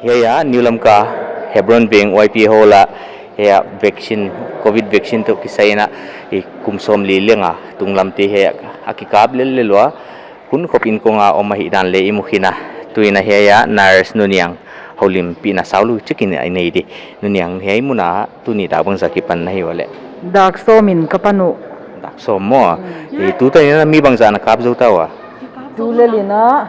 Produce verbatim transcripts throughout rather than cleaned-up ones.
Hiai a New Lamka Hebron Veng Y P Hall a, hiai a vaccine, covid vaccine toh kisai in a, i kum sawmli leng a tunglam te hiai a kikap lellel ua, hun khop in kong a om ahihdan leng i mu khin a, tu in a hiai a nurse Nu Niang houlimpihna saulou chik in i nei di. Nu Niang, hiai mun a tuni dak bangzah kipan na hi ua leh? Dak sawm in ka pan uh. Dak sawm maw? Mm. I tu tan in a mi bangzah na kap zou ta ua? Tu lel in a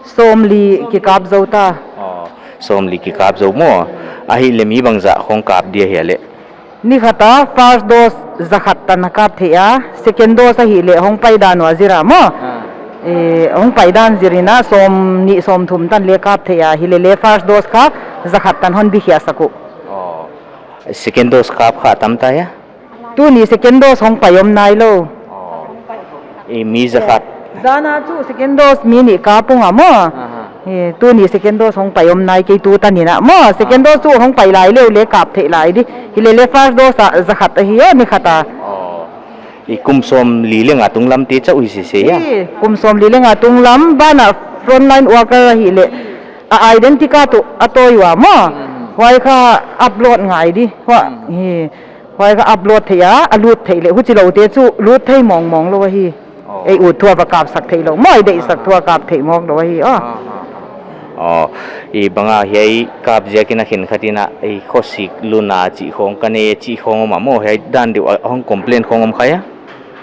sawmli kikap zou ta. Oh, sawmli kikap zou maw? Ahihleh mi bangzah hong kap dia hia leh? Ni khat a first dose za khat tan a kap theih a, second dose ahihleh hong pai dan ua zir a maw. Ah. Eh, hong pai dan zir in a sawmnih sawmthum tan leng kap theih a, hilele first dose kha za khat tan hon bikhiasak uh. Oh. Second dose kap kha tam ta hia? Tuni second dose hong pai om nailou. Oh. I mi za khat. Zan a chu second dose mi nih kap ung a maw. Aha. Eh, tuni second dose hong pai om nai kei tu tan in a maw. Second dose chu hong pai lai leh leng kap theih lai di. Hilele first dose a za khat ahi a, ni khat a. Oh. I kum sawmli leng a tunglam te chauh hi sese hia? I, kum sawmli leng a tunglam, banah frontline worker ahihleh a identity card uh a tawi ua maw. Mm. Huai kha upload ngai di. Huai, mm, hi. Huai kha upload theih a, a lut theih leh, huchiloute chu lut thei mawngmawng lou ahi. Oh. Ei ut thu a va kapsak theih lou maw, ei deihsak thu a kap theih mawk lou ahi, aw. Ah, ah, ah. Oh, i bang a hiai kap ziak in a khenkhat in a, i khosik lun a chih khong ka nei chih khong om a maw, hiai dan deuh a hong complain khong om kha hia?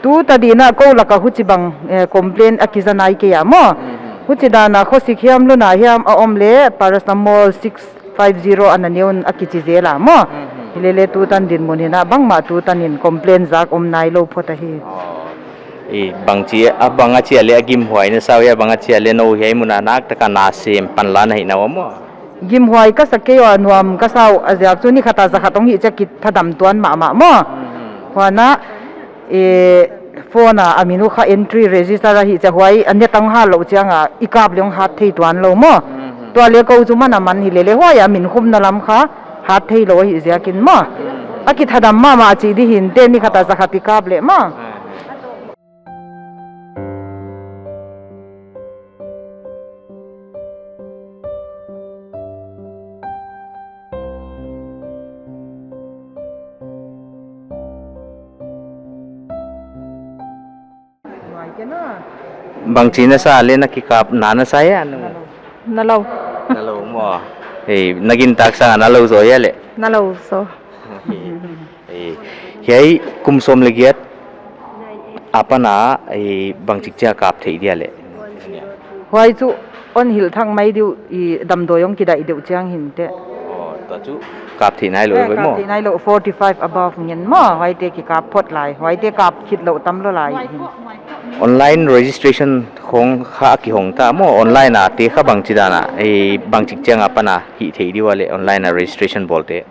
Tu tan in a kou lak a huchibang, eh, complain a kiza nai kei a maw. Mhm. Huchidan a khosik hiam lun a hiam a om leh paracetamol six five zero ana ne un a kichi zel a maw. Mhm. Hilele tu tan dinmun in a bangmah tu tan in complain zak om nailou phot ahi. Oh. I bangchi, a bang a chia leh a gimhuai na sa uh hia, bang a chia leh nou hiai mun a naktak a na sem panla na hi na ua maw? Gimhuai ka sa kei ua, nuam ka sa uh, a ziak chu ni khat a za khat hong hih chiang kithadam tuan mahmah maw. Mhm. Huan a, eh, phone a a min uh kha entry register ahih chiang huai a net a hong hat louh chiang a i kap leh hong hat thei tuan lou maw. Mhm. Tua leh kou chu man a man hilele huai a min khumna lam kha hat theilou ahih ziak in maw. Mhm. A kithadam mahmah chih di hinte, ni khat a za khat i kap leh maw. Mhm. Bangchi na sa leh na kikap na na sa hia, nu? Na lou. Na lou maw. Ei, na gintak sang a na lou zaw hia leh? Na lou zaw. Eh, hiai kum sawm leh giat apan a, eh, bangchik chiang kap theih dia leh? Huai chu hon hilh thak mai di uh, i damdawi hong kidaih deuh chiang hinte. Oh, tua chu kap theih nailou, eh, maw? Kap theih nailou, forty five above ngen maw, huaite kikap phot lai, huaite kap khit lou tam lou lai hin. Online registration khong kha a kihong ta maw, online a te kha bangchidan a, eh, bangchik chiang apan a hih theih di ua leh online a registration bawlte?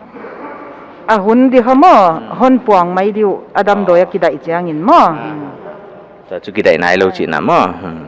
A hun di kha maw, hmm, hon puang mai di uh, a damdawi a, oh, kidaih chiang in maw. Ah. Hmm. Tua chu kidaih nailou chihna maw. Hmm.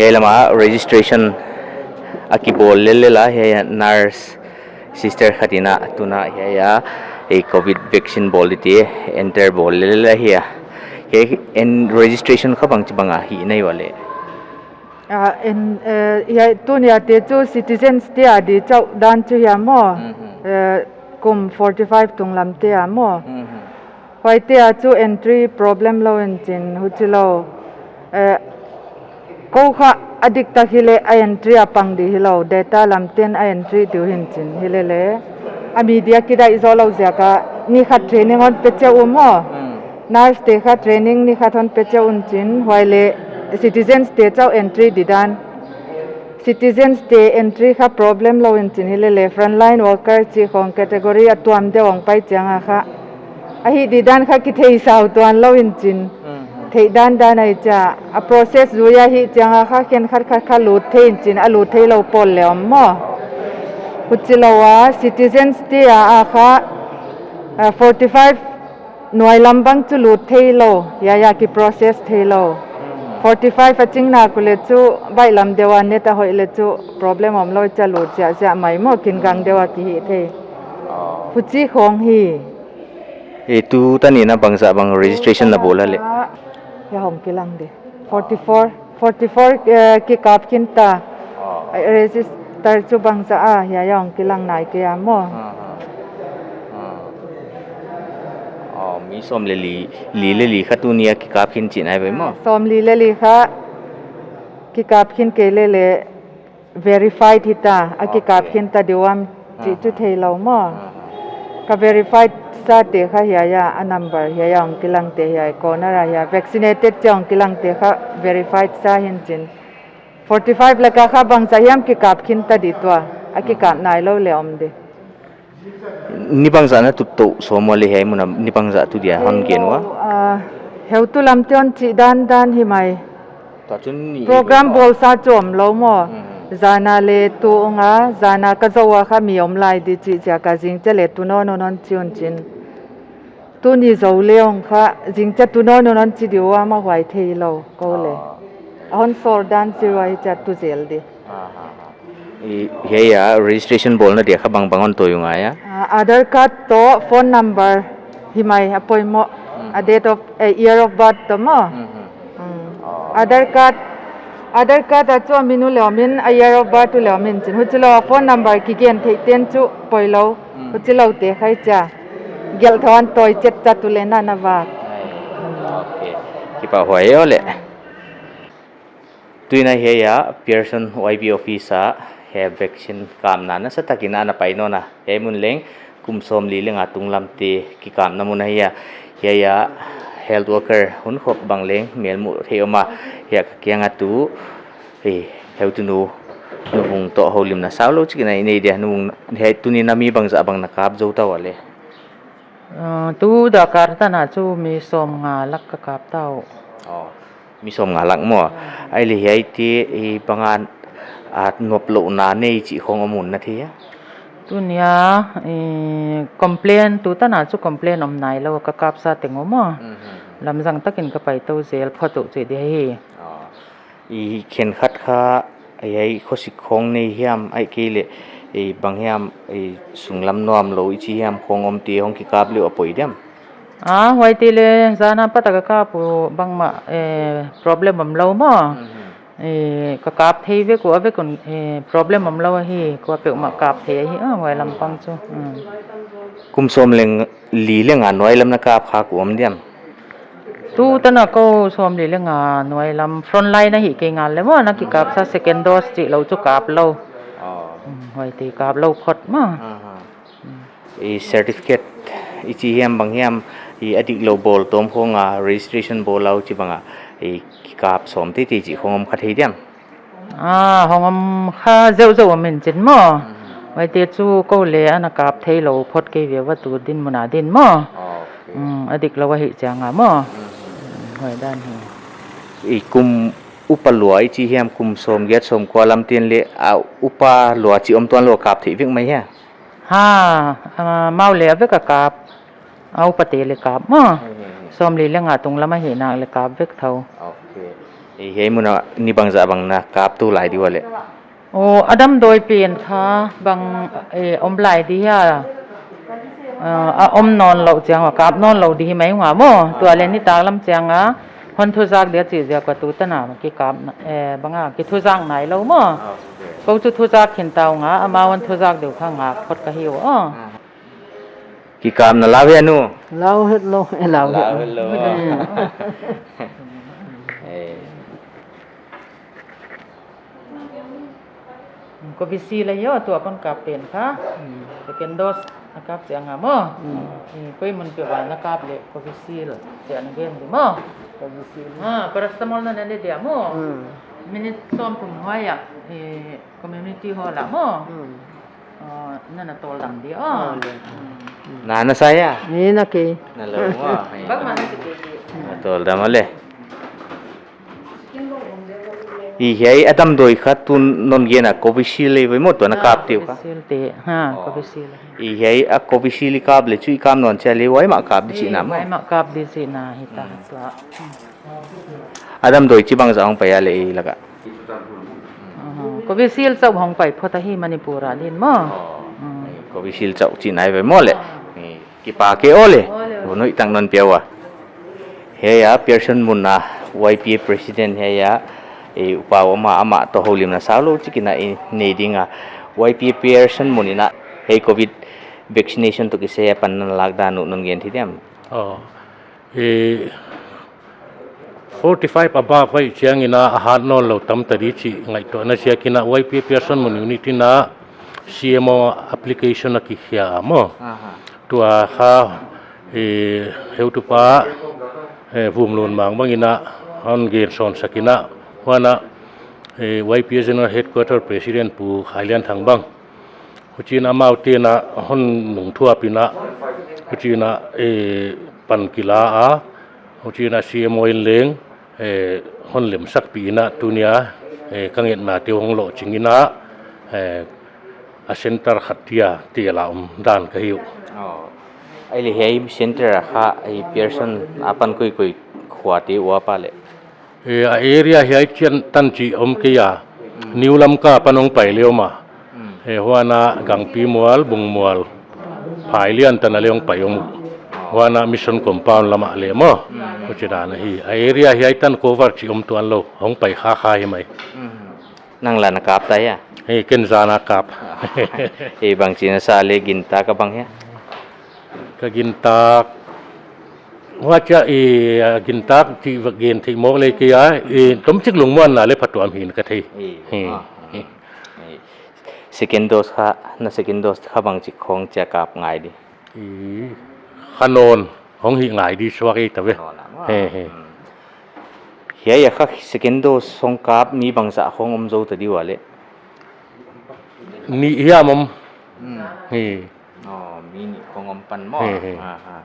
Hiai lam a registration a kibawl lellel a, hiai a nurse sister khat in a tun a hiai a, eh, covid vaccine bawl di te enter bawl lellel ahi a. Hiai en registration kha bangchibang a hih na hi ua leh? Ah, en, eh, hiai tuni a te chu citizens te a di chauh dan chu hia maw. Mhm. Eh, kum forty five tunglam te a maw. Mhm. Huaite a chu entry problem lou in chin, huchilou. Eh, kou kha a diktak hileh a entry a pang di hilou, data lam ten a entry di uh hin chin hilele. A media kidaih zou lou ziak a ni khat training hon pe chiah uh maw. Hmm. Nurse te kha training ni khat hon pe chiah un chin, huai leh citizens te chauh entry di dan. Citizens te entry kha problem lou in chin hilele, frontline worker chih khong category a tuam deuh hong pai chiang a kha Ahih di dan kha kitheisau tuanlou in chin. Hmm. Theih dandan ahi chia. A process zui ahih chiang a kha khenkhat khat kha lut thei in chin, a lut theilou pawl leng om maw. Huchilou a, citizens te a kha, ah, forty-five nuai lam bang chu lut theilou, hiai a kiprocess theilou. Hmm. Forty-five a ching nak uleh chu, baihlam deuh a net a hoih leh chu, problem omlou chia lut ziahziah mai maw, kingang deuh a kihih thei. Oh. Huchi khong hi. E, tu tan in a bangzah bang registration na bawl a leh? Hiai hong kilang di. Forty-four, forty-four, eh, kikap khin ta. Oh. Eh, register chu bangzah a, hiai hong kilang nai kei a maw. Ah, ah. Ah. Oh, mi sawm leh li, li leh li kha tuni a kikap khin chih nai ve maw. Sawm li leh li kha kikap khin kei leh leh verified hita, a kikap khin ta diam chih chu theilou maw. Ka verified sa te kha hiai a, a number hiai a hong kilang te hiai corner a hiai vaccinated chih hong kilang te kha verified sa hi'n chin. Forty-five laka kha bangzah hiam kikap khin ta di tua, a kikap nailou leng om di. Ni bangzah na tup tou sawm ua leh hiai mun a ni bangzah tu dia hon gen ua? Ah, heutu lam te hon chih dandan hi mai. Tua chun ni program bawlsa chu omlou maw. Hmm. Zan a leh tu ung a, zan a ka zou a kha mi om lai di chih ziak a zingchiang leh tu nawn nawn hon chi un chin. Tuni zou leng kha, zingchiang tu nawn nawn hon chi di ua mah huai theilou kou leh. Ah. A hon sawl dan chi ua hichia tu zel di. Ah, ah, ah. I, hiai a registration bawlna dia kha bangbang hon tawi uh ngai a? Ah, Aadhaar card toh phone number hi mai a poimoh. Hmm. A date of, eh, year of birth toh maw. Hmm, hmm. Hmm. Oh. Aadhaar card, Aadhaar card a chu a min uh leng om in, a year of birth uh leng om in chin. Huchilou a phone number kigen theih ten chu poilou. Hmm. Huchilou te kha hichia. Gelh thou hon tawi chet chet uleh na na vak. Ai, okay. Kipahhuai aw leh. Tuin a hiai a Pearson Y B office a hiai vaccine kapna nasatak in ana pai nawn a. Hiai mun leng kum sawmli leh nga tunglam te kikapna mun ahi a. Hiai a health worker hunkhop bang leng melmuh theih om a. Hiai ka kiang a tu, eh, heutunu, Nuvung toh houlimna saulou chik in a i nei dia, Nuvung, hiai tuni a mi bangzah bang na kap zou ta ua leh? Ah, tu Dhaka tan a chu mi sawmnga lak ka kap ta uh. Oh, mi sawmnga lak maw. Hmm. Ahihleh hiaite, eh, bang a, ah, noplouhna nei chih khong om un na thei a? Tuni a, eh, complain, tu tan a chu complain om nailou, ka kapsa teng uh maw. Hmm, hmm, hmm. Lamzang takin ka pai tou zel phot uh chih di hi. Oh. I khenkhat kha, ei, ei, khosik khong nei hiam, ahihkeileh, ei, bang hiam, ei, sunglam nuamlou i chi hiam khong om te hong kikap leh a poi diam? Ah, huaite leh, zan a pat a ka kap uh bangmah, eh, problem omlou maw. Mhm. Eh, ka kap thei vek uh, a vek un, eh, problem omlou ahi, kuapeuhmah kap thei ahi, ah, huai lampang chu. Hmm. Kum sawmli leh nga nuailam na kap khak uh om diam? Tu tan a kou sawmli leh nga nuailam frontline ahih kei ngal leh maw, na kikapsa second dose chih lou chu kap lou. Oh. Hmm, huaite kap lou phot maw. Aha. Hmm. I certificate i chi hiam bang hiam, i a diklou bawl tawm khong a registration bawl a uh chih bang a, i kikap sawm teitei chih khong om kha thei diam? Ah, hong om kha zeuhzeuh om in chin maw. Mhm. Huaite chu kou leh ana kap theilou phot kei ve ua tu dinmun a din maw. Okay. Mm, a diklou ahih chiang a maw. Mhm. Mm, huai dan hi. I kum upa lua i chi hiam kum sawmgiat sawmkua lam ten leh a upa lua chih om tuanlou kap theih vek mai hia? Ha, ah, amau leh a vek a kap. A upate leh kap maw. Hmm, hmm, hmm. Sawmli leh nga tunglam ahih nak leh kap vek thou. Okay. I hiai mun a ni bangzah bang na kap tou lai di ua leh? Oh, a damdawi pen kha bang, eh, om lai di hia. Ah, a om nawnlou chiang a kap nawnlou di hi mai ung a maw. Tua leh nitaklam chiang a hon thuzak dia chih ziak a tu tan a kikap, eh, bang a kithuzak nailou maw. Okay. Kou chu thuzak khin ta ung a, amau hon thuzak deuh kha ngak phot ka hi uh. Ah. Kikapna lau hia nu? Lau hetlou, eh, lau hetlou. Lau hetlou. Eh. Covishield ahi a, tua kon kap pen kha. Hmm. Second dose na kap chiang a maw. Hmm. Eh, koi mun peuh a na kap leh Covishield chih na gen di maw. Covishield. Ah, paracetamol na ne dia maw. Hmm. Minute sawmthum huai a, eh, community hall a maw. Hmm. Oh, na na tol dam di. Oh. Na, na sa hia? Ni na ke. Na lou mo. Bang ma na ke ke. Na tol dam le. I hiai a damdawi kha tu non gen a Covishield le vai mo tu na kap teu kha. Covishield te. Ha, Covishield. I hiai a Covishield i kap le chu i kap nawn chia le huai mah kap di chihna mo. Huai mah kap di chihna hi ta tua. A damdawi chi bangzah hong pai a le i lak ah. Aha. Covishield chauh hong pai phot ahi Manipur ah din mo. Oh. Mm. Covishield chauh chihna hi vai mo le. Ah. Ni kipak e aw le. Aw le. Hun hoih tak non pia ua. Hiai a Pearson mun a Y P A president hiai a, eh, upa amah, amah toh houlimna saulou chik in a i nei ding a. Y P A Pearson mun in a hiai covid vaccination toh kisai a panna lak dan uh non gen thei diam? Oh. Eh, forty-five above vai chiang in a hat nawnlou tam ta di chih ngaihtuahna ziak in a Y P A Pearson mun unit in a C M O application a kikhia a mo. Aha. Tua kha, eh, heutupa, eh, Vumlunmang bang in a hon gen sawn sak in a. Huan a, eh, Y P A General Headquarter President Pu Khailianthang bang. Huchiin amau te'n a hon nungthuap in a, huchiin a, eh, pan kila a, huchiin a C M O in leng, eh, hon lemsakpih in a tuni a, eh, ka ngetnate hong lohching in a, eh, a center khat dia tel a om dan ka hi uh. Oh. Ahihleh hiai center a kha, hiai Pearson a pan koikoi khuate uh a pa le? Eh, a area hiai chiang tan chih om kei a. Mm. New Lamka pan hong pai le om a. Mm. Eh, huan a Gangpimual, Bungmual, Phailian tan a le hong pai om uh. Huan a Mission Compound lam ah le maw. Mm. Huchi dan ahi. A area hiai tan cover chih om tuanlou. Hong pai khakha hi mai. Mm. Nang la na kap ta hia? Eh, ken zan a kap. Eh, bangchi na sa le gintak a bang hia? Ka gintak. Huchia i, a, gintak chih va gen theih mawk le kei a, i, tomchik lungmuanna le phatuam hi'n ka thei. I, hmm, ah, hmm. I. Second dose kha, na second dose kha bangchi khong chia kap ngai di? I, kha nawn, hong hih ngai di suak ei ta ve. Nawn a maw. He, he. Hmm. Hiai a kha second dose hong kap mi bangzah khong om zou ta di ua le? Nih hiam om. Hmm. Hi. Oh, mi nih khong om pan maw. He, he. Ha, ha.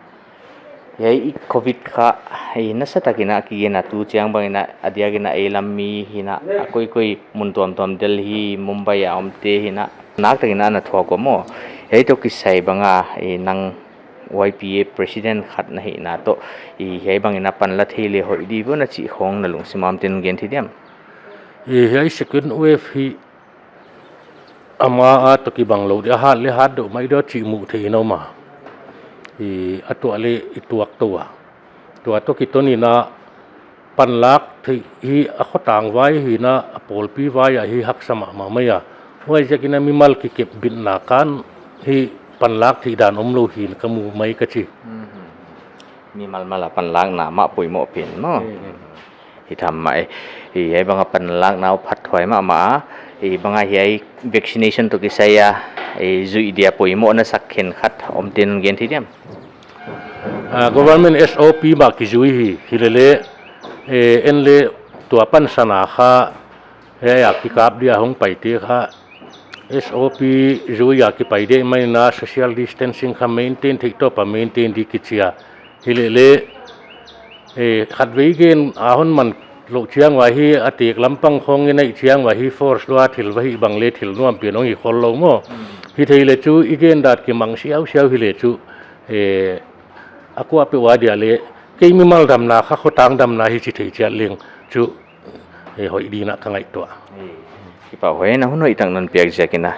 Hiai i covid kha, i nasa tak in a kigen a tu chiang bang in a, a diak in a ei lam mi hi'n a, a koikoi mun tuamtuam Delhi, Mumbai a omte hi'n a. Nak tak in a na thuak ua maw. Hiai toh kisai bang a, i nang Y P A president khat na hihna toh, i hiai bang in a pan la thei le hoih di vo na chih khong na lungsim a om te'n gen thei diam? I hiai second wave hi ama a toh kibang lou di a hat le hat deuh mai di chih mu thei in a om a. I a tuah le i tuak tou a. Tua toh kiton in a panlak theih hi a khotang vai hi'n a, a pawlpi vai a hi haksa mahmah mai a. Huaiziak in a mimal kikepbitna kan hi panlak theih dan omlou hi'n ka mu mai ka chi. Mhm. Mimal mal a panlakna mah poimoh pen maw. Mhm. Hi tham mah e. Hiai bang a panlakna uh phathuai mahmah a. Hiai bang a hiai vaccination toh kisai a, i zuih dia poimoh na sak khenkhat om te'n gen thei diam? Ah, government S O P mah kizui hi, hilele, eh, en le tua pansan a kha, eh, a kikap dia hong paite kha, S O P zui a kipai deuh mai in a social distancing kha maintain theih tawp a maintain di kichi a. Hilele, eh, khatvei gen a hon man lou chiang ua hi a tek lampang khong in a hih chiang ua hi force lua thil va hih bang le thil nuam pen hong hi khollou maw. Hmm. Hithei le chu i gen dat kimang siausiau hile chu, eh, a kuapeuh ua dia le, kei mimal damna kha khotang damna hi chi thei chiat leng chu, eh, hoih di'n a ka ngaihtuah. Eh, kipahhuai na hun hoih tak non piak ziak in a.